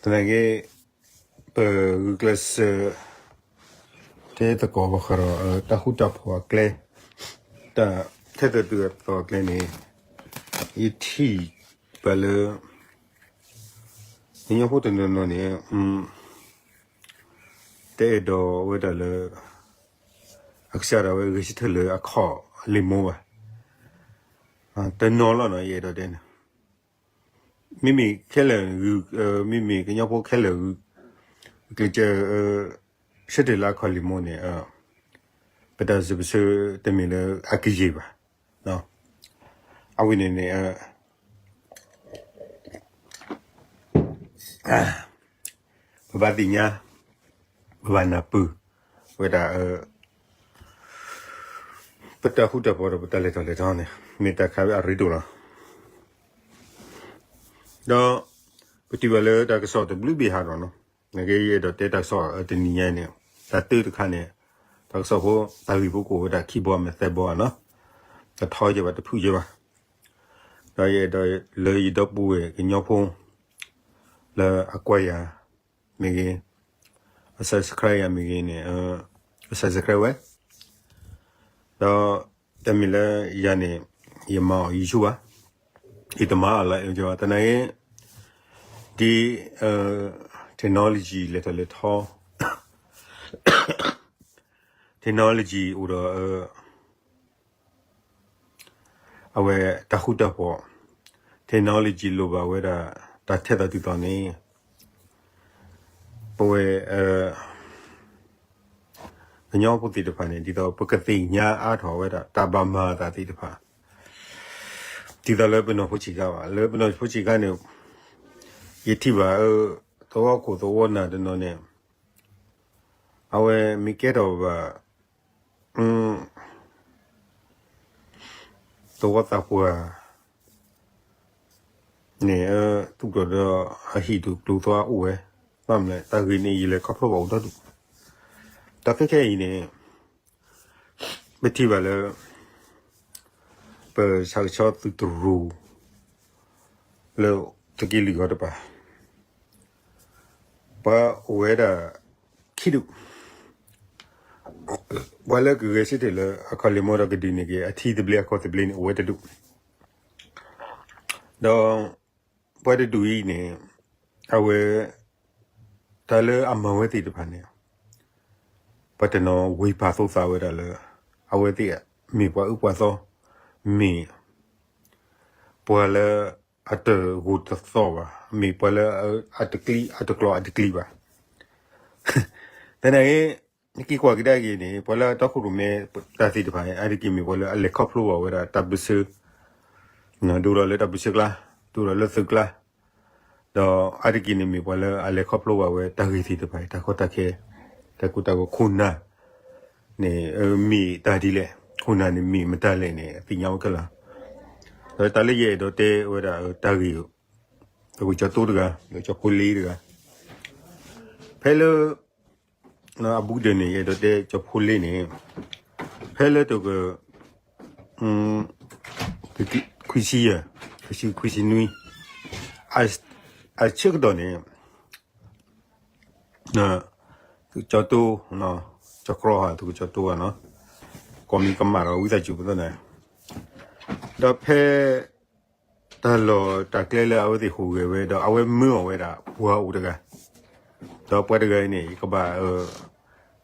သနာ်က့ ပဂုာ်ကျဲးစၢး တဲသကိးဘၣ်ဃးဒီး တၢ်ဃူတၢ်ဖိးအကျဲ, တၢ်ထဲသိးတုၤအသီအကျဲန့ၣ် ယထံၣ်ဘၣ်လၢ ကညီဖိတနီၤနီၤန့ၣ် တအဲၣ်ဒိးဝဲဒၣ်လၢ အကစၢ်ဒၣ်ဝဲဂဲၤဆၢထၢၣ်လၢအခီၣ်လံာ်မိၢ်ဘၣ်. တနီၤလီၤနီၤ ယအဲၣ်ဒိးတဲန့ၣ် မ့မ့ၢ်ခဲလၢာ်, မ့မ့ၢ်ကညီဖိခဲလၢာ် ကျဲးစၢး ဆၢထၢၣ်လၢအခီၣ်လံာ်မိၢ်န့ၣ် ပတၢ်စၢပဆၢတမ့ၢ်လၢအကယံာ်ဘၣ်. အဝဲန့ၣ်န့ၣ် ပဘၣ်သ့ၣ်ညါ, ပဘၣ်နၢ်ပၢၢ်ဝဲဒၣ် ပတၢ်ဃူတၢ်ဖိးဒီးပတၢ်လဲၤထီၣ်လဲၤထီန့ၣ် မ့ၢ်တၢ်ခါအရ့ဒိၣ်လီၤ. ဒီးပထံၣ်ဘၣ်လၢတၢ်ကစီၣ်တဘျုးဘ့ၣ်ဟးထီၣ်နီၤ, နကဲယအဲၣ်ဒိးတဲတၢ်ကစီၣ်တနံၤညါအံၤန့ၣ် တၢ်တၢတခါန့ၣ် တၢ်ကစီၣ်ဖိ တၢ်ဂ့ၢ်ဖိကအိၣ်ဝဲဒၣ်ခံဘီမ့ၢ်သၢဘီနီၤ, တထီကဲဘၣ်တဖုကဲဘၣ်. ဒီးယအဲၣ်ဒိးလၢယဒီပုၢ်ဝဲၢ်ကညီဖိ လၢအကွၢ်ယၤမ့ၢ်ဂ့ၤ, အ subscribe ယၤမ့ၢ်ဂ့ၤန့ၣ် အ subscribe ဝဲ, ဒီးတမ့ၢ်လၢယၤန့ၣ် ယမၤအီၤ YouTube ဘၣ်, ယတမၤအီၤလၢ သနာ်က့ ဒ် technology လဲၤထီၣ်လဲၤထီ, technology အိၣ်ဒီး အဝဲတၢ်ဃူတၢ်ဖိး, technology လိၣ်ဘၣ်ဝဲဒၣ် တၢ်ထဲသိးတုၤသိးန့ၣ် ပဝဲ ကညီဖိသ့ၣ်တဖၣ်န့ၣ် ဒ်သိးပကသ့ၣ်ညါအါထီၣ်ဝဲဒၣ် တၢ်ဘၣ်မၤအသးသ့ၣ်တဖၣ်, ဒ်သိးလၢပနီၢ်ဖိဆံးခါဘၣ်, လၢပနီၢ်ဖိဆံးခါန့ၣ် ယထံၣ်ဘၣ် သဝီခိၣ်သဝီနၢ်တနီၤန့ၣ် အဝဲမ့ၢ်ကဲထီၣ်ဘၣ် သဝီသးပှၢ်န့ၣ် သူၣ်ထီၣ်ဒီးအဟံၣ်ဒိၣ်ကျိၤသွါအိၣ်ဝဲ, ဘၣ်မနုၤလဲၣ် တၢ်ဂ့ၢ်န့ၣ် ယလဲၤခီဖျိဘၣ်အိၣ်ဒီဒူၣ်. ဒီးခဲခဲအံၤန့ၣ် ပထံၣ်ဘၣ်လၢ ပဆၣ်ကဆီသုးတရူး လၢသုးက့လွံၢ်ဂီၤတပၤ ပှၤအိၣ်ဝဲဒၣ်ခံဒူၣ်, ပှၤလၢကဂဲၤဆၢထၢၣ်လၢအခီၣ်လံာ်မိၢ်ဒီးကဒုးန့ၢ်က့ၤ အထံသဘျ့အခီၣ်သဘျ့န့ၣ် အိၣ်ဝဲတဒူၣ်, ဒီးပှၤတဒူၣ်အံၤန့ၣ် အဝဲ တၢ်လၢအမၤဝဲသ့ၣ်တဖၣ်န့ၣ် ပှၤတနီၤဝ့ၤပာ်သိသးဝဲဒၣ်လၢ အဝဲသ့ၣ်မ့ၢ်ပှၤအၢပှၤသီ, မ့ၢ်ပှၤလၢအတဂိာ်တသီၣ်ဘၣ်, မ့ၢ်ပှၤလၢအတကျံအတကျိၤအတကျံဘၣ်. သနာ်က့ နက့ၤကွၢ်ကဒါက့ၤန့ၣ် ပှၤလၢအတီခိၣ်ရိၣ်မဲတၢ်သ့ၣ်တဖၣ် အါတက့ၢ်မ့ၢ်ပှၤလၢအလဲၤခီဖျိဘၣ်ဝဲဒၣ်တၢ်ပၢဆှၢ ဒိၣ်ဒီးလၢတၢ်ပၢဆှၢကျါ, ဒိၣ်ဒီးလၢသုးကျါ, ဒီးအါတက့ၢ်န့ၣ်မ့ၢ်ပှၤလၢအလဲၤခီဖျိဘၣ်ဝဲတၢ်ဂ့ၢ်သ့ၣ်တဖၣ် တၢ်ကီတၢ်ခဲ, တၢ်ကူတၢ်ကီခိၣ်နၢ်န့ၣ် မ့ၢ်တၢ်ဒ်လဲၣ်, ခိၣ်နၢ်န့ၣ်မ့ၢ်မတၤလဲၣ်န့ၣ် သ့ၣ်ညါဝဲခဲလၢာ်. ဒီးတၢ်လၢယအဲၣ်ဒိးတဲဝဲဒၣ်တၢ်ဂ့ၢ် ပကၠီၤတိတဂၤ, ကၠီၤဖိလ့တဂၤ, ဖဲလၢ အဘူးဒဲးန့ၣ် ယအဲၣ်ဒိးတဲကၠီၤဖိလ့န့ၣ် ဖဲလၢတက ခွံဆံယဲၢ်, ခွံဆံခွံဆံနွံ, အဆၢကတီၢ်န့ၣ် သုးကၠီၤတိ, ကၠီၤကြီ, သုးကၠီၤတိဧါနီၤ, ကိးမံၤကမၣ်ဒီးဝံသးစူၤပသန့ၣ်, ဒီးဖဲ တၢ်လီၢ်တၢ်ကျဲလၢအဝဲသ့ၣ်ဟူးဂဲၤဝဲဒီး အဝဲမၢအီၤဝဲဒၣ်ပှၤအိၣ်တဂၤ, ဒီးပှၤတဂၤအံၤန့ၣ် ယကဘၣ်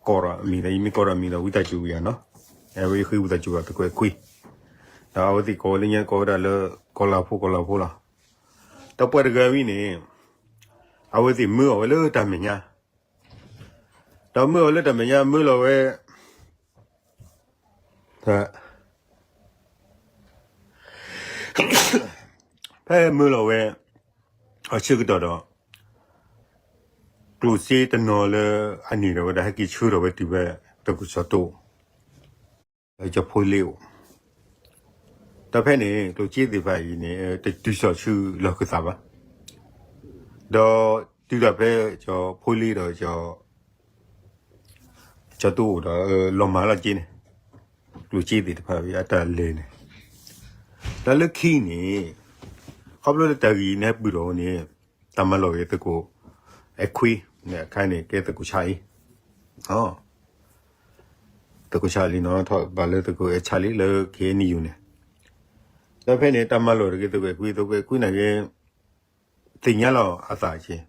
ကိးထီၣ်မံၤဒီး ယမ့ၢ်ကိးထီၣ်မံၤဒီး ဝံသးစူၤဝံၤဧါနီၤ, အဝဲယဃ့ဝံသးစူၤဘၣ်သကွဲးခွံ, ဒီးအဝဲသ့ၣ်ကိးဝဲလၢညါကိးဝဲဒၣ်လၢ ကီၤလၤဖိ ကီၤလၤဖိလီၤ. ဒီးပှၤတဂၤဝံၤန့ၣ် အဝဲသ့ၣ်မၢအီၤဝဲလၢတၢ်မဲာ်ညါ ဒီးမၢအီၤလၢတၢ်မဲာ်ညါ မၢလီၤဝဲ ဖဲမၢလီၤဝဲ အဆၢကတီၢ်ဒီး ကျိၣ်စ့တနီၤလၢအန့ၢ်ဒီးဝဲဒၣ် ဟဲက့ၤဆှၢထီၣ်ဝဲတုၤဖဲ သုးကၠီၤတိ ကၠီၤဖိလ့အိၣ်, ဒီးဖဲန့ၣ် ကျိၣ်စ့သ့ၣ်တဖၣ်အံၤန့ၣ် တတုၤထီၣ်ဆူလီၢ်ခၢၣ်သးဘၣ်, ဒီးတုၤဒၣ်ဖဲကၠီၤဖိလ့ဒီး ကၠီၤတိအိၣ်ဒီး လီၤမၢ်လီၤက့န့ၣ်, ကျိၣ်စ့သ့ၣ်တဖၣ်အတၢ်လဲၤန့ၣ်, တၢ်လၢခံန့ၣ် ခီဖျိလၢတၢ်ဂ့ၢ်န့ၣ်ပၢၢ်ထီၣ်န့ၣ် တၢ်မၤလီၤဂာ်သုးခိၣ် အဲခွံ အခါန့ၣ် ကဲသုးခိၣ်ဆါအံၤ, သုးခိၣ်ဆါလံနီၤ ထီၣ်ဘၣ်လၢသုးခိၣ်အဲဆါလံလၢ ခ့ၣ်အဲၣ်ယူၣ်န့ၣ်, ဒီးဖဲန့ၣ် တၢ်မၤလိာ်တဂ့ၤ သုးခိၣ်အဲခွံ သုးခိၣ်အဲခွံန့ၣ်ဂ့ၤ သ့ၣ်ညါလီၤအသးက့ၤ,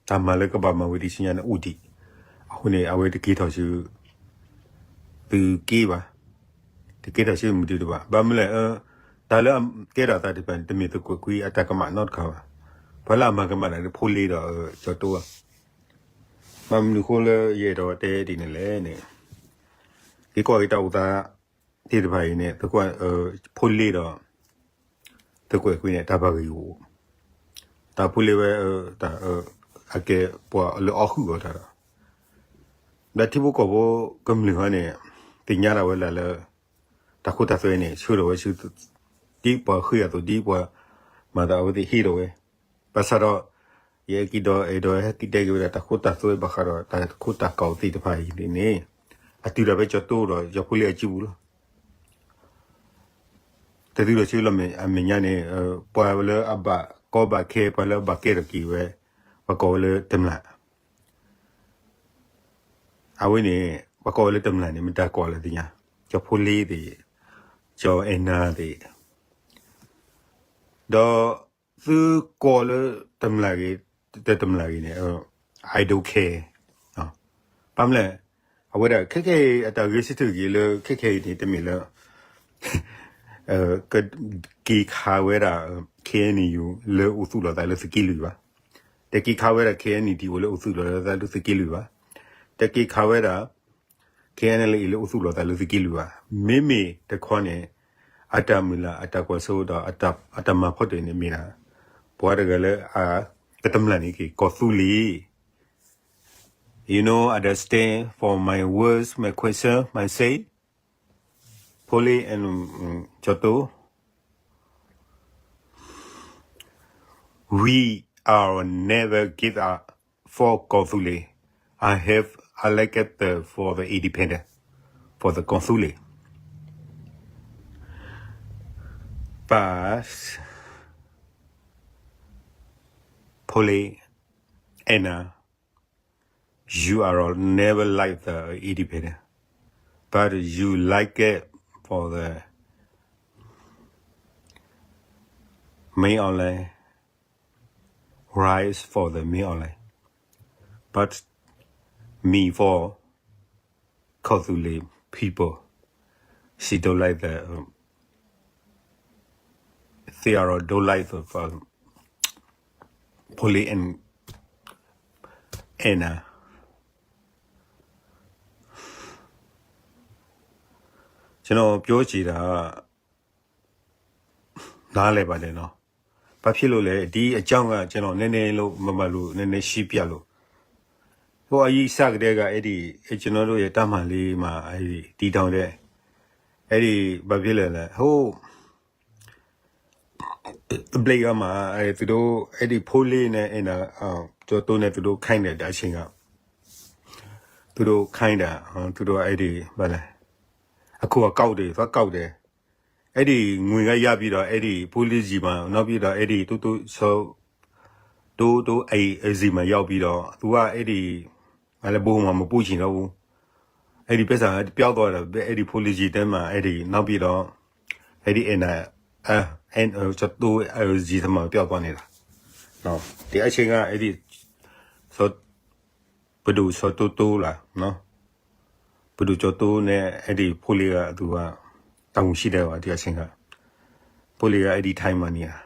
တၢ်မၤလၢကဘၣ်မၤဝဲတဆူညါန့ၣ် အိၣ်ဒံး, အဃိန့ၣ် အဝဲတက့ၤထီၣ်ဆူ သုးက့ဘၣ်, တက့ၤထီၣ်ဆူမုၢ်ဒုတဘၣ်. ဘၣ်မနုၤလဲၣ်, တၢ်လၢအကဲထီၣ်အသးတဖၣ်န့ၣ် တမ့ၢ်သုးခိၣ်အဲခွံအတၢ်ကမၣ်နီတခါဘၣ်. ပှၤလၢအမၤကမၣ်တၢ်န့ၣ် ဖိလ့ဒီး ကၠီၤတိၢ်လီၤ. ဘၣ်မနုၤဃိလၢယအဲၣ်ဒိးတဲဒ်န့ၣ်လဲၣ်န့ၣ်, က့ၤကွၢ်က့ၤတၢ်အိၣ်သးသ့ၣ်တဖၣ်အံၤန့ၣ် ဖိလ့ဒီး သုးခိၣ်အဲခွံန့ၣ် တၢ်ဘၣ်ဂ့ၢ်အိၣ်, တၢ်ဖိလ့ဝဲ တၢ် အကဲပှၤလၢအီၣ်ဃုာ်အီၤတၢ်ဒီး ဒီးထံဖိကီၢ်ဖိကမျၢၢ်ဟီန့ၣ် သ့ၣ်ညါဒၣ်ဝဲလၢ်လၢ တၢ်ခိတၢ်သွဲန့ၣ် ဆှၢထီၣ်ဝဲဆူ ဒ်ပှၤဃ့အသိး ဒ်ပှၤမၤသးအဝဲသ့ၣ်ဟ့ၣ်ထီၣ်ဝဲ, ဘၣ်ဆၣ်ဒီး ယအဲၣ်ဒိးအဲၣ်ဒိးဟဲက့ၤတဲက့ၤဝဲဒၣ် တၢ်ခိတၢ်သွဲဘၣ်ဃးဒီး တၢ်ခိတၢ်ကီသ့ၣ်တဖၣ်အံၤန့ၣ် အတုၤဒၣ်ဖဲကၠီၤတိၢ်ဒီး ကၠီၤဖိလ့အစုပူၤလီၤ. တတုၤဒီးဆူလီၤအမဲာ်ညါန့ၣ် ပှၤလၢအဘၣ်ကီဘၣ်ခဲ ပှၤလၢအဘၣ်ကဲထီၣ်က့ၤဝဲ ပှၤကိးဝဲလၢတမျၢ်, အဝဲန့ၣ် ပှၤကိးဝဲလၢတမျၢ်န့ၣ် မတၤကိးလၢသ့ၣ်ညါ, ကၠီၤဖိလ့သ့ၣ်, ကၠီၤအဲၣ်နၤသ့ၣ်, ဒီးသုကိးလၢတမျၢ်ဂ့ၤ တတမျၢ်ဂ့ၤန့ၣ် I don't care. ဘၣ်မနုၤလဲၣ်, အဝဲဒၣ်ခဲခဲအံၤ အတၢ်ဂ့ၢ်စံးထီၣ်ပတြၢၤလၢခဲခဲအံၤန့ၣ် တမ့ၢ်လၢ က့ၤခးဝဲဒၣ် ခ့ၣ်အဲၣ်ယူၣ် လၢအိၣ်သူၣ်လီၤသးလၢသုးက့လွံၢ်ဘၣ်, တက့ၤခးဝဲဒၣ် ခ့ၣ်အဲၣ်ယူၣ် အိၣ်လၢအိၣ်သူၣ်လီၤသးလၢသုးက့လွံၢ်ဘၣ်, တက့ၤခးဝဲဒၣ် ခ့ၣ်အဲၣ်ယူၣ် လၢအိၣ်သူၣ်လီၤသးလၢသုးက့လွံၢ်ဘၣ်. မ့မ့ၢ်တခီန့ၣ် အတၢ်မုၢ်လၢ် အတၢ်ကွၢ်စိဒီး အတၢ်မၤဖီတၢၣ်န့ၣ်မ့ၢ်ဒၣ် ပှၤတဂၤလၢအ ကတမျၢ်န့ၣ်က့ၤ ကီၢ်သူလ့ၤ You know, understand for my words, my question, my say, ဖိလ့ and ကၠီၤတိၢ်, we are never give up for ကီၢ်သူလ့ၤ. I have elected for the independent, for the ကီၢ်သူလ့ၤ. But ဖိလ့ and uh, you are all never like the independent, but you like it for the main online, rise for the main online. But me for ကီၢ်သူလ့ၤ people, she don't like the, they are don't like the, uh, ဖိလ့ and Anna. ကျွန်တော်ပြောချင်တာက နားလည်ပါတယ်နော်. ဘာဖြစ်လို့လဲ ဒီအကြောင်းက ကျွန်တော်နည်းနည်းလို့ မမလို့ နည်းနည်းရှင်းပြလို့. ဟိုအရင်စကတည်းက အဲ့ဒီ ကျွန်တော်တို့ရဲ့တပ်မလေးမှာ အဲ့ဒီတည်ထောင်တဲ့ အဲ့ဒီ ဘာဖြစ်လဲလဲ ဟို ဘလိတ်ကမ်းမှာ အဲ့ဒီ သူတို့ အဲ့ဒီ ဖိလေးနဲ့ အဲ့ဒါ အာ ကျော်တိုးနဲ့ သူတို့ ခိုင်းတယ် အချိန်က သူတို့ ခိုင်းတာ သူတို့ အဲ့ဒီ ဘာလဲ အခိုးအကောက်တွေ သွားကောက်တယ်. အဲ့ဒီ ငွေကရပြီးတော့ အဲ့ဒီ ဖိလေးဆီမှာ နောက်ပြီးတော့ အဲ့ဒီ တိုးတိုး စော တိုးတိုး အိမ်ဆီမှာ ရောက်ပြီးတော့ သူက အဲ့ဒီ ဘာလဲ ဘိုးမှာ မပို့ချင်တော့ဘူး. အဲ့ဒီ ပိုက်ဆံ ပျောက်သွားတယ်. အဲ့ဒီ ဖိလေးဆီထဲမှာ အဲ့ဒီ နောက်ပြီးတော့ အဲ့ဒီ အဲနာ အဲ အဲ ကျော်တိုး ဆီထဲမှာ ပျောက်သွားနေတာ နော်. ဒီအချိန်က အဲ့ဒီ စော ပဒိုစောတိုးတိုးလားနော်. ပဒိုကျော်တိုးနဲ့ အဲ့ဒီ ဖိလေးက သူက တာဝန်ရှိတယ်ပါ ဒီအချိန်က ဖိလေးက အဲ့ဒီ ထိုင်းမှာနေတာ.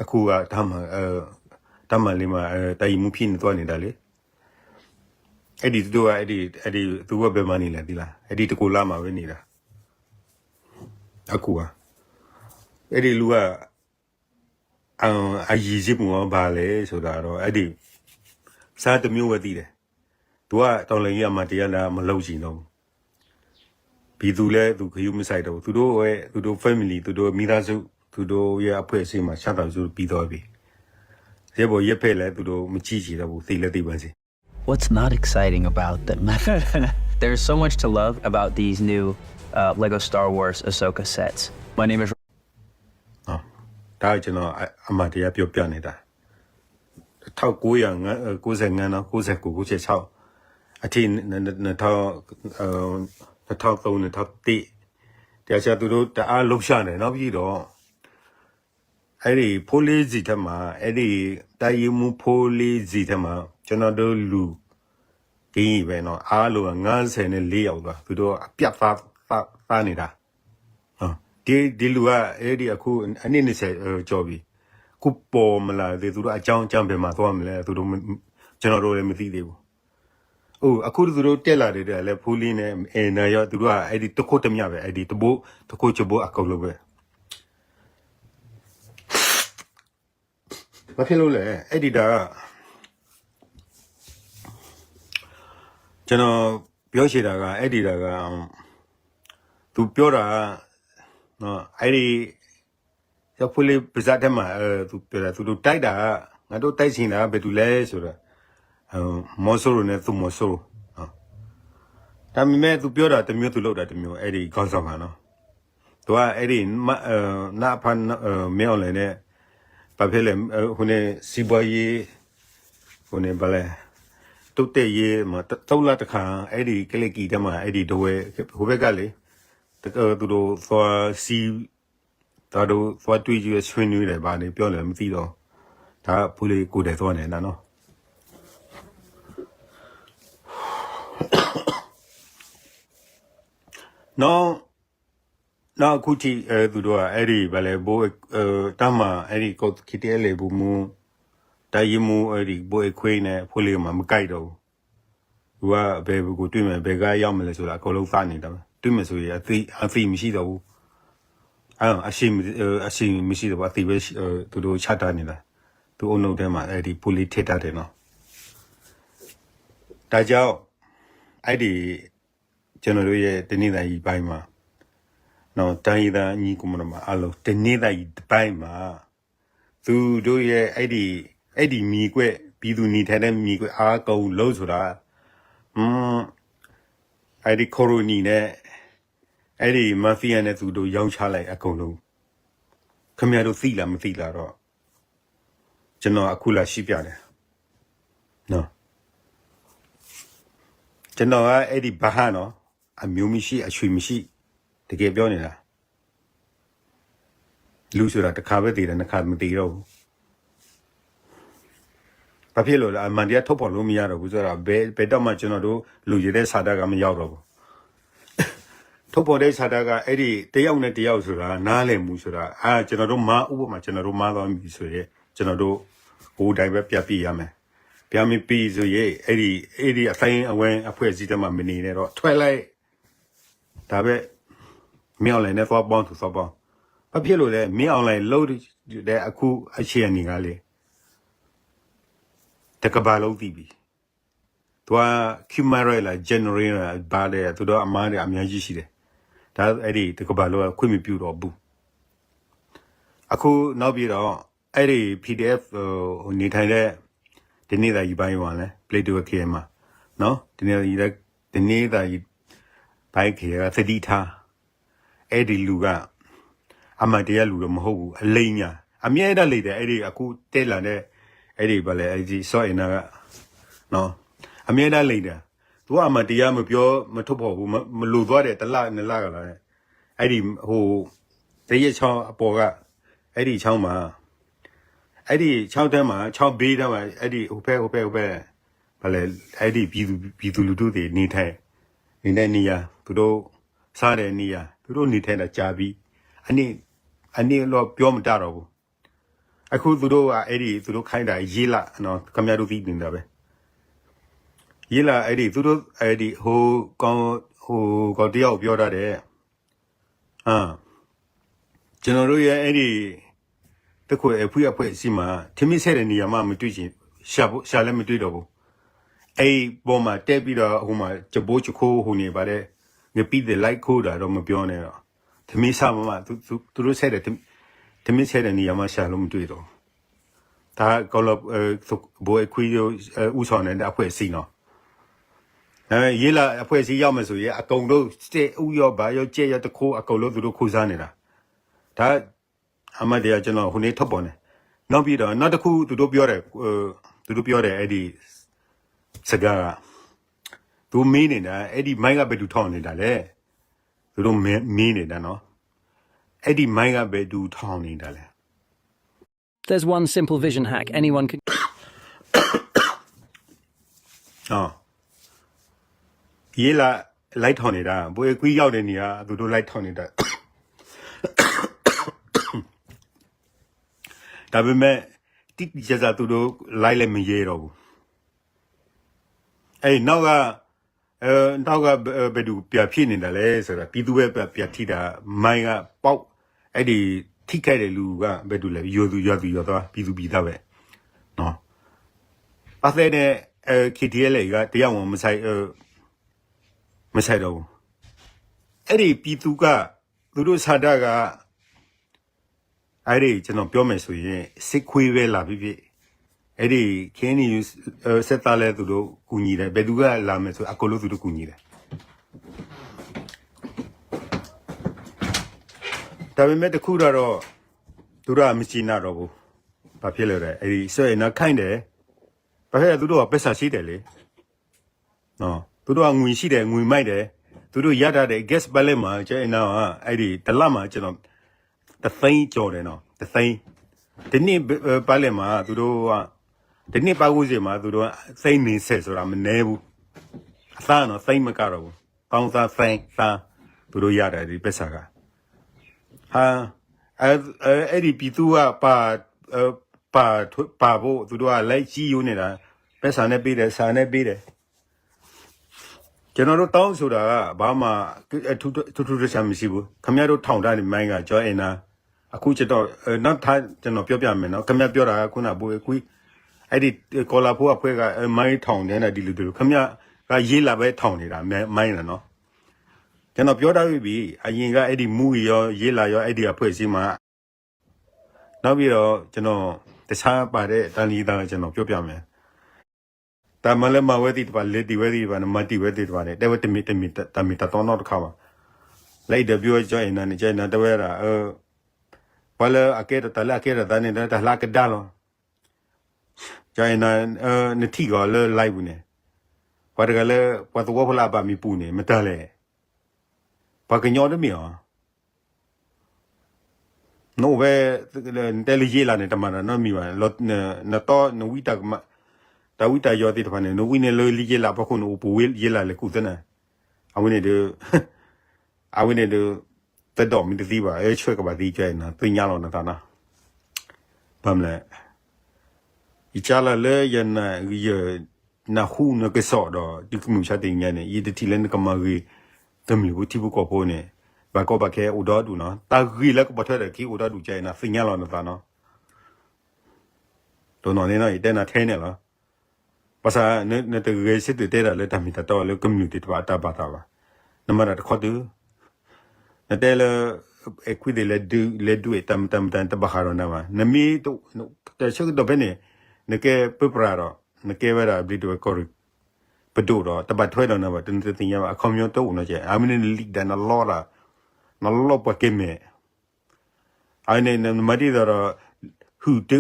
အခုက တပ်မ အဲ တပ်မလေးမှာ အဲ တပ်ရင်းမှူးဖြစ်နေသွားနေတာလေ. အဲ့ဒီ သူတို့က အဲ့ဒီ အဲ့ဒီ သူက ဘယ်မှာနေလဲသိလား. အဲ့ဒီ တကူလါမှာပဲနေတာ. အခုက အဲ့ဒီလူက အ အရည်အချင်းပုံက ဘာလဲဆိုတာတော့ အဲ့ဒီ စားတစ်မျိုးပဲသိတယ်. သူက တော်လှန်ရေးအမှန်တရားလည်း မလုပ်ချင်တော့ဘူး. ပြည်သူလည်း သူ ဂရုမစိုက်တော့ဘူး. သူတို့ရဲ့ သူတို့ family သူတို့ မိသားစု သူတို့ရဲ့ အဖွဲ့အစည်းမှာ ချမ်းသာစွာပြီးသွားပြီ. ရဲဘော်ရဲဖက်လည်း သူတို့ မကြည့်ချင်တော့ဘူး. သေလည်း သေပါစေ. What's not exciting about them? There's so much to love about these new uh, Lego Star Wars Ahsoka sets. My name is နော်. ဒါက ကျွန်တော် အ အမှန်တရား ပြောပြနေတာ. တစ်ထောင့်ကိုးရာ ကိုးဆယ့်ငါးနော် ကိုးဆယ့်ကိုး ကိုးဆယ့်ခြောက် အထိ နှစ်ထောင့်သုံး နှစ်ထောင့်တစ် တရားစသူတို့တအားလှုပ်ရှားနေနော် ပြီးတော့ အဲ့ဒီ ဖိလေးစီထဲမှာ အဲ့ဒီ တပ်ရင်းမှူး ဖိလေးစီထဲမှာ ကျွန်တော်တို့လူ ကရင်ပဲနော် အားလုံးက ငါးဆယ်နဲ့လေးယောက်ပါ သူတို့အပြတ်သား သား သားနေတာ နော် ဒီ ဒီလူက အဲ့ဒီအခု အနှစ်နှစ်ဆယ် ကျော်ပြီ အခုပေါ်မလာသေး သူတို့အကြောင်းအကြောင်းဘယ်မှာသွားမလဲ သူတို့မ ကျွန်တော်တို့လည်းမသိသေးဘူး အို အခုသူတို့တက်လာတယ် လဲ ဖိလေးနဲ့ အဲ နာရော သူတို့က အဲ့ဒီတခိုးတမျှပဲ အဲ့ဒီတဘိ တခိုးချဘိအကုန်လုံးပဲ ဘာဖြစ်လို့လဲ အဲ့ဒီဒါ ကျွန်တော် ပြောချင်တာက အဲ့ဒီဒါက သူပြောတာက နော် အဲ့ဒီ ရောက်ဖိလေးပါးစပ်ထဲမှာ အဲ သူပြောတာ သူတို့တိုက်တာက ငါတို့တိုက်ချင်တာက ဘယ်သူလဲဆိုတာ အဲ မော်စိရိၤနဲ့ သုးမီၤစိရိၤ နော် ဒါပေမဲ့ သူပြောတာတစ်မျိုး သူလုပ်တာတစ်မျိုး အဲ့ဒီခေါင်းဆောင်ကနော် သူက အဲ့ဒီ မ အဲ နအဖ အဲ မင်းအောင်လှိုင်နဲ့ ဘာဖြစ်လဲ အဲ ဟိုနေ့ စီးပွားရေး ဟိုနေ့ ဘာလဲ တိုးတက်ရေးမှာ တ သုံးလတစ်ခါ အဲ့ဒီကလစ်ကီထဲမှာ အဲ့ဒီဒဝဲ ဟိုဘက်ကလေ တက သူတို့သွားစီး သွားတို့ သွားတွေ့ကြည့်ဆွေးနွေးတယ် ဘာတွေပြောလဲ မသိတော့ ဒါ ဖိလေးကိုယ်တိုင်သွားနေတာနော် နော် နောက်အခုထိ အဲ သူတို့က အဲ့ဒီ ဘာလဲ ဘိ အဲ တၢ်မှာ အဲ့ဒီ KTLA ဗိုလ်မှူး တပ်ရင်းမှူး အဲ့ဒီ ဘိုးအဲခွေးနဲ့ ဖိလေးမှာ မကြိုက်တော့ဘူး သူက ဘယ်ကိုတွေ့မယ် ဘယ်ကရောက်မလဲဆိုတာ အကုန်လုံးသတ်နေတာပဲ တွေ့မယ်ဆိုရင် အသံ အသံမရှိတော့ဘူး အဲ အရှင် အဲ အရှင်မရှိတော့ဘူး အသံပဲ အဲ သူတို့ချထားနေတာ သူ့အုပ်စုထဲမှာ အဲ့ဒီ ဖိလေးထည့်ထားတယ်နော် ဒါကြောင့် အဲ့ဒီ ကျွန်တော်တို့ရဲ့ တနင်္သာရီပိုင်းမှာ နော် တိုင်းရင်းသားညီအစ်ကိုမောင်နှမအားလုံး တနင်္သာရီပိုင်းမှာ သူတို့ရဲ့ အဲ့ဒီ အဲ့ဒီမြေကွက် ပြည်သူနေထိုင်တဲ့မြေကွက် အားကုန်လုံးဆိုတာ ဟွန်း အဲ့ဒီ ခရိုနီနဲ့ အဲ့ဒီ mafia နဲ့ သူတို့ရောင်းချလိုက် အကုန်လုံး ခင်ဗျားတို့သိလား မသိလားတော့ ကျွန်တော်အခုလာရှင်းပြတယ် နော် ကျွန်တော်က အဲ့ဒီ ဘဟါနော် အမျိုးမရှိ အဆွေမရှိ တကယ်ပြောနေတာ လူဆိုတာ တစ်ခါပဲသေတယ် နှစ်ခါမသေတော့ဘူး ဘာဖြစ်လို့လဲ အမှန်တရားထုတ်ဖော်လို့မရတော့ဘူးဆိုတော့ ဘယ် ဘယ်တော့မှ ကျွန်တော်တို့ လိုချင်တဲ့ ဆန္ဒက မရောက်တော့ဘူး ထုတ်ဖော်တဲ့ ဆန္ဒက အဲ့ဒီ တစ်ယောက်နဲ့ တစ်ယောက်ဆိုတာ နားလည်မှုဆိုတာ အာ ကျွန်တော်တို့ မှား ဥပမာ ကျွန်တော်တို့ မှားသွားပြီဆိုရင် ကျွန်တော်တို့ ကိုယ်တိုင်ပဲ ပြန်ပြင်ရမယ် ပြန်မပြင်ဆိုရင် အဲ့ဒီ အဲ့ဒီ အသိမ်းအဝဲ အဖွဲ့အစည်းထဲမှာ မနေနဲ့တော့ ထွက်လိုက် ဒါပဲ မင်းအောင်လှိုင်နဲ့ သွားပေါင်းသူ သွားပေါင်း ဘာဖြစ်လို့လဲ မင်းအောင်လှိုင် လုပ်တဲ့ အခု အခြေအနေကလေ တစ်ကမ္ဘာလုံးသိပြီ သူက human right လား general လား ဘာလဲ သူတို့အမှားတွေ အများကြီးရှိတယ် ဒါအဲ့ဒီ တစ်ကမ္ဘာလုံးက ခွင့်မပြုတော့ဘူး အခုနောက်ပြီးတော့ အဲ့ဒီ PDF ဟို နေထိုင်တဲ့ တနင်္သာရီပိုင်းမှာလဲ ပျဉ်တူး ခရိုင်မှာ နော် တနင်္သာရီ တနင်္သာရီပိုင်း ခရိုင်က သတိထား အဲ့ဒီလူက အမှန်တရားလူတော့မဟုတ်ဘူး အလိမ်ညာ အမြဲတမ်းလိမ်တယ် အဲ့ဒီအခုတက်လာတဲ့ အဲ့ဒီဘာလဲ အဲ့ဒီ စောအင်နာက နော် အမြဲတမ်းလိမ်တယ် သူကအမှန်တရားမပြော မထုတ်ဖော်ဘူး မ မလိုသွားတယ် တစ်လ နှစ်လကလာတယ် အဲ့ဒီဟို သရက်ချောင်းအပေါ်က အဲ့ဒီချောင်းမှာ အဲ့ဒီချောင်းထဲမှာ ချောင်းဘေးထဲမှာ အဲ့ဒီဟိုဖက် ဟိုဖက် ဟိုဖက် ဘာလဲ အဲ့ဒီပြည်သူ ပြည်သူလူထုတွေနေထိုင် နေတဲ့နေရာ သူတို့ စားတဲ့နေရာ သူတို့နေထိုင်တာကြာပြီ အနှစ် အနှစ်တော့ပြောမတတ်တော့ဘူး အခုသူတို့က အဲ့ဒီ သူတို့ခိုင်းတာ ရေးလ နော် ခင်ဗျားတို့သိနေတာပဲ ရေးလ အဲ့ဒီ သူတို့ အဲ့ဒီ ဟို ကောင် ဟို ကောင်တစ်ယောက်ပြောထားတယ် အာ ကျွန်တော်တို့ရဲ့ အဲ့ဒီ တခို့အဖုအဖွဲ့အစည်းမှာ ထမင်းချက်တဲ့နေရာမှမတွေ့ချင် ရှာဖို့ ရှာလည်းမတွေ့တော့ဘူး အဲ့ပေါ်မှာတက်ပြီးတော့ ဟိုမှာ ကြဘိုးကြခိုး ဟိုနေပါတယ် ငပိသ်လိုက်ခိုးတာတော့မပြောနဲ့တော့ ထမင်းစားမှမှ သူ သူ သူတို့ချက်တဲ့ ထမင်းချက်တဲ့နေရာမှ ရှာလို့မတွေ့တော့ဘူး ဒါ ကော်လီၤ အဲ ဘိုးအဲခွံ အဲ ဦးဆောင်တဲ့ အဖွဲ့အစည်းနော် ဒါပေမဲ့ ရေးလ အဖွဲ့အစည်းရောက်မယ်ဆိုရင် အကုန်လုံး စက်အုပ်ရော ဘာရော ကြက်ရော တခိုး အကုန်လုံး သူတို့ခိုးစားနေတာ ဒါ အမှန်တရား ကျွန်တော် ဟိုနေ့ ထုတ်ဖော်နေ နောက်ပြီးတော့ နောက်တစ်ခု သူတို့ပြောတယ် အဲ သူတို့ပြောတယ် အဲဒီစကားက သူမေးနေတာ အဲဒီမိုင်းကဘယ်သူထောင်နေတာလဲ သူတို့မေးမေးနေတာနော် အဲဒီမိုင်းကဘယ်သူထောင်နေတာလဲ There's one simple vision hack anyone can ရေးလာလိုက်ထောင်နေတာ ဘိုးကွီးရောက်တဲ့နေရာ သူတို့လိုက်ထောင်နေတာ ဒါပေမဲ့ တိတိကျကျသူတို့ line လည်းမရဲတော့ဘူး အဲဒီနောက်က အဲနောက်ကဘယ်သူပြန်ဖြစ်နေတာလဲဆိုတာ ပြည်သူပဲပြန်ထီတာ မိုင်းကပေါက် အဲဒီထိခိုက်တဲ့လူကဘယ်သူလဲ ယိုသူယွာသူယွာသွား ပြည်သူပြည်သားပဲနော် အသဲနဲ့ KTLA ကတရားဝင်မဆိုင် မဆိုင်တော့ဘူး အဲဒီပြည်သူက သူတို့ဆန္ဒက အဲဒီကျွန်တော်ပြောမယ်ဆိုရင် စစ်ခွေးပဲလာဖြစ်ဖြစ် အဲဒီ KNU စစ်သားလည်းသူတို့ကူညီတယ် ဘယ်သူကလာမယ်ဆိုအကုန်လုံးသူတို့ကူညီတယ် ဒါပေမဲ့တစ်ခုတော့ သူတို့ကမကျေနပ်တော့ဘူး ဘာဖြစ်လဲတဲ့ အဲဒီ ဆိုရင်တော့ ခိုင်းတယ် ဘာဖြစ်လဲ သူတို့ကပိုက်ဆံရှိတယ်လေ နော် သူတို့ကငွေရှိတယ် ငွေမိုက်တယ် သူတို့ရထားတဲ့ gas ပားလဲမှာ ကျွန်တော် အဲ့ဒီတစ်လမှာ ကျွန်တော် တစ်သိန်းကျော်တယ်နော် တစ်သိန်း တစ်နှစ် ပားလဲမှာ သူတို့က တစ်နှစ်ပတ်ဝန်းကျင်မှာ သူတို့က သိန်းနေဆယ်ဆိုတာ မနည်းဘူး အသားနော် သိန်းမကတော့ဘူး ပေါင်သား သိန်း သား သူတို့ရတယ် ဒီပိုက်ဆံက ဟာ အဲ အဲ အဲ့ဒီပြည်သူက ပာ် အဲ ပာ်ထွေ ပာ်ဖို့ သူတို့က လိုက်စည်းရုံးနေတာ ပိုက်ဆံနဲ့ပေးတယ် ဆန်နဲ့ပေးတယ် ကျွန်တော်တို့တောင်းဆိုတာက ဘာမှ ထူးထူးထူးထူးဆန်းမရှိဘူး ခင်ဗျားတို့ထောင်ထားတဲ့မိုင်းက ကျော်အဲနာ အခုကျွန်တော် အဲ နောက်ထပ် ကျွန်တော်ပြောပြမယ်နော် ခင်ဗျားပြောတာက ခုနက ဘိုးကွီး အဲ့ဒီ ကော်လၤဖိအဖွဲ့က အဲ မိုင်းထောင်နေတာ ဒီလိုဒီလို ခင်ဗျားက ရေးလာပဲထောင်နေတာ မိုင်းနော် ကျွန်တော်ပြောထားပြီးပြီ အရင်က အဲ့ဒီမူရီရော ရေးလာရော အဲ့ဒီအဖွဲ့အစည်းမှာ နောက်ပြီးတော့ ကျွန်တော် တခြားပါတဲ့ တိုင်းရင်းသားက ကျွန်တော်ပြောပြမယ် တၢ်မၤလၢမၤဝဲသ့ၣ်တဖၣ် လဲၤတံၢ်ဝဲသ့ၣ်တဖၣ်န့ၣ် မၤတံၢ်ဝဲသ့ၣ်တဖၣ်န့ၣ် တဲဝဲတမ့ၢ် တမ့ၢ် တၢ်မ့ၢ်တၢ်တီနီတခါဘၣ် လၢအံၤဒီး ပြော ကၠီအဲၣ်နၤန့ၣ် ကၠီအဲၣ်နၤ တဲဝဲဒၣ် ပှၤလၢအကဲထီၣ်တၢ်လၢအကဲထီၣ်သးန့ၣ် တၢ်လၢအကဒါလီၤ ကၠီအဲၣ်နၤ နထံၣ်ကီးလၢ live ပူၤန့ၣ် ပှၤတဂၤလၢ ပှၤသဝီဖိလၢအဘၣ်မံၤပူၤန့ၣ် မတၤလဲၣ် ပှၤကညီတမ့ၢ်အီၤ နအိၣ်ဝဲ နတဲလၢယ့လးန့ၣ် တမၤတၢ်နီတမံၤဘၣ်, နတီ နဝံတၢ်ကမၣ် တၢ်ဝံတၢ်ယီၤသ့ၣ်တဖၣ်န့ၣ် နဝံန့ၣ်လၢလံယ့လးဖီခိၣ်န့ၣ် အိၣ်ပူၤဝဲယ့လးလဲၤကူၣ်သ့နၤ, အဝဲန့ၣ်ဒီး အဝဲန့ၣ်ဒီး တဒိးမ့ၢ်တသံဘၣ် အၢဆှၢကဘၣ်သံကဲနၤ သ့ၣ်ညါလီၤနသးနီၤ, ဘၣ်မနုၤလဲၣ် ယကၢလီၤလၢယနၢ်ဟူနကစီၣ်ဒီး ဒုးကမုၢ်ဆါတနံၤညါန့ၣ် ယတထံၣ်လၢနကမၤဂ့ၤ ကမျၢၢ်ဖိထံဖိကီၢ်ဖိန့ၣ် ဘၣ်ကီဘၣ်ခဲအိၣ်ဒီဒူၣ်နီၤ, တၢ်ဂ့ၢ်လၢကပိာ်ထွဲဒီးခံအိၣ်ဒီဒူၣ်ကဲနၤ သ့ၣ်ညါလီၤနသးနီၤ, တနီၤန့ၣ်နီၤ ယတဲနၤထဲန့ၣ်လီၤ. ဘၣ်ဆၣ် နတဂဲၤဆၢထၢၣ်တဲတၢ်လၢတၢ်မ့ၢ်တၢ်တီလၢကမျၢၢ်သ့ၣ်တဖၣ်အတၢ်ဘၣ်သးဘၣ်, နမၤတၢ်တခီတုၤ နတဲလၢ အဲခွံသ့ၣ်လဲၤဒုး လဲၤဒုးတၢ်မတၤမတၤ တဘၣ်ဃးဒီးနၤဘၣ်, နမ့ၢ် တဆၢကတီၢ်ဖဲန့ၣ် နကဲပၢပြးဒီး နကဲဝဲဒၣ်ဘျံးတဝဲၢ်ကီၢ်ရ့ၣ် ပဒိၣ်ဒီး တဘၣ်ထွဲဒီးနၤဘၣ် တနုၤတသ့ၣ်ညါဘၣ် အခီပညီတအိၣ်နီၤကဲ အမ့ၢ်န့ၣ်နလံာ်ဒၣ်နလီတၢ် နလီပှၤကဲမဲာ် အန့ၣ် နမၤဒ်သိးဒီး ဟုၣ်တ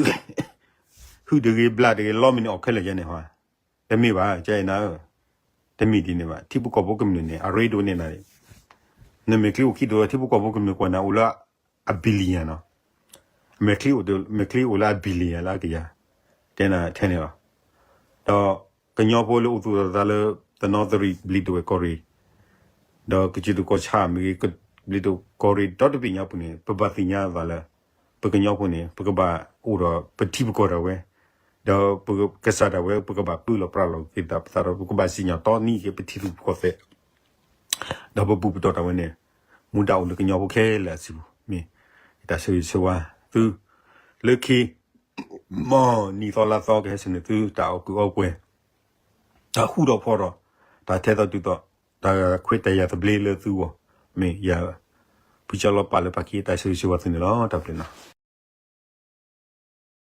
ဂ့ၤ ဘျၣ်တဂ့ၤ လီမ့ၢ်န့ၣ်အီၣ်ခဲလၢာ်ယဲန့ၣ်ဟီ, တမ့ၢ်ဘၣ် ကဲနၤဧၢ, တမ့ၢ်ဒ်န့ၣ်ဘၣ် ထံဖိကီၢ်ဖိကမျၢၢ်န့ၣ် အရ့ဒိၣ်န့ၢ်နၤ, နမဲာ်ချံအိၣ်ခံဒိၣ် ထံဖိကီၢ်ဖိကမျၢၢ်ကွၢ်နၤအိၣ်လၢ အ billion နီၤ, မဲာ်ချံအိၣ် မဲာ်ချံအိၣ်လၢအ billion လၢအကယၤ, တဲနၤထဲန့ၣ်လီၤ. ဒီးကညီဖိလၢအိၣ်သူၣ်အသးလၢ တနီသရံၣ် ဘျံးတဝဲၢ်ကီၢ်ရ့ၣ် ဒီးကစၢၢ်သူၣ်ကီၢ်ဆၣ်မ့ၢ်ဂ့ၤ ဘျံးတဝဲၢ်ကီၢ်ရ့ၣ်ဒီတဘ့ၣ်ညါပူၤန့ၣ် ပဘၣ်သ့ၣ်ညါအသးလၢ ပကညီဖိန့ၣ် ပကဘၣ်အိၣ်ဒီးပထံပကီၢ်ဒၣ်ဝဲ, ဒီးပကစၢ်ဒၣ်ဝဲ ပကဘၣ်ပၢလီၤပြးလီၤက့ၤသးပသးဒီး ပကဘၣ်စံၣ်ညီၣ်တီနံၤက့ၤပထံရူၢ်ကီၢ်သဲး ဒီးပဘူၣ်ပတီၢ်တၢ်ဝဲန့ၣ် မူဒါအိၣ်လၢကညီဖိခဲလၢာ်အစုပူၤ မ့ၢ်ယတၢ်ဆၢဂ့ၤဆၢဝါသု လၢခံ မ်နံၣ်သီလါသီကဟဲဆူန့ၣ်သု တၢ်အီၣ်ကုၢ်အီပှဲၤ တၢ်ဃူထီၣ်ဖိးထီၣ် တၢ်ထဲသိးတုၤသိး တၢ်ခွဲးတၢ်ယာ်သဘျ့လၢသုဂီၢ် မ့ၢ်ယၤ ဖုကၠီလီၤပာ်လၢပှၤခံ တၢ်ဆၢဂ့ၤဆၢဝါသုန့ၣ်လီၤ တၢ်ဘျုးနီၤ.